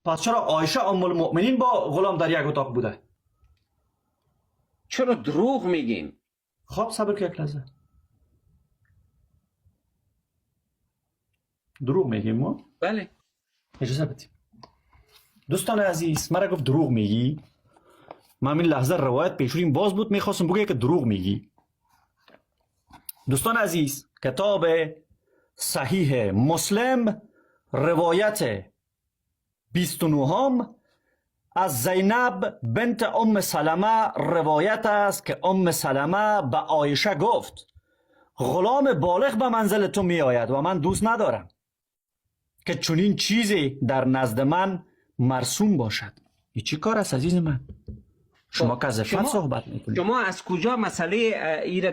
پس چرا عایشه ام المؤمنین با غلام در یک اتاق بوده؟ چرا دروغ میگین؟ خب صبر که یک لحظه. دروغ میگیم ما؟ بله. اجازه بدیم. دوستان عزیز، مرا گفت دروغ میگی. من این لحظه روایت پیشوریم باز بود، میخواستم بگه که دروغ میگی. دوستان عزیز، کتاب صحیح مسلم روایت 29 از زینب بنت ام سلمه روایت است که ام سلمه به عایشه گفت غلام بالغ به منزل تو می آید و من دوست ندارم که چنین چیزی در نزد من مرسوم باشد. این چی کار است عزیز من؟ شما که از عفت صحبت میکنید. شما از کجا مسئله ایره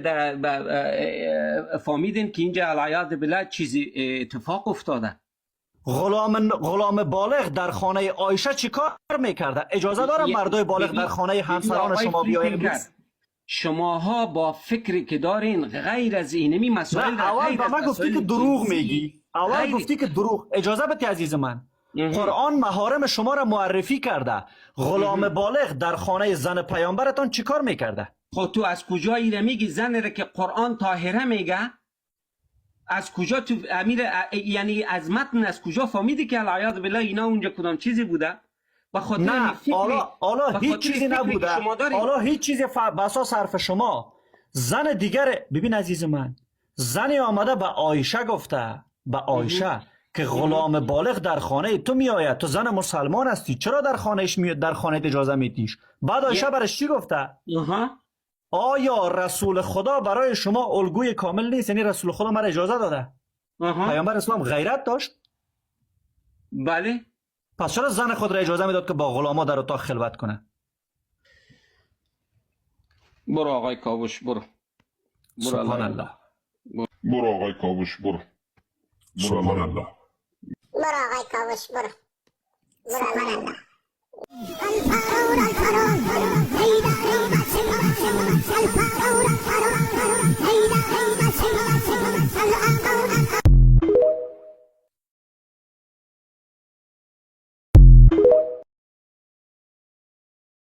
فهمیدین که اینجا العیاذ بالله چیزی اتفاق افتاده؟ غلام بالغ در خانه عایشه چی کار میکرده؟ اجازه دارم مردای بالغ در خانه همسران شما بیاین؟ شماها با فکری که دارین غیر از اینمی مسائل، نه اول به من گفتی که دروغ میگی. اول گفتی که دروغ. اجازه بده عزیز من، قرآن محارم شما را معرفی کرده. غلام بالغ در خانه زن پیامبرتان چیکار میکرده؟ خب تو از کجا ایره میگی زن را که قرآن طاهره میگه؟ از کجا تو امیر، یعنی از متن از کجا فهمیدی که العیاذ بالله اینا اونجا کدام چیزی بوده؟ به خاطر نه حالا هیچ چیزی نبوده. حالا هیچ چیزی بسا صرف شما. زن دیگر، ببین عزیز من، زنی آمده به عایشه گفته، به عایشه که غلام بالغ در خانه تو می آید، تو زن مسلمان هستی، چرا در خانهش می، در خانه اجازه میدیش؟ بعد عایشه برش چی گفته؟ آیا رسول خدا برای شما الگوی کامل نیست؟ یعنی رسول خدا مرا اجازه داده. پیامبر اسلام غیرت داشت. بله. پس چرا زن خود را اجازه میداد که با غلاما در اتاق خلوت کنه؟ برو آقای کاوش، برو. سبحان الله. برو آقای کاوش، برو. سبحان الله. برو آقای کاوش، برو. سبحان الله. الفرار الفرار،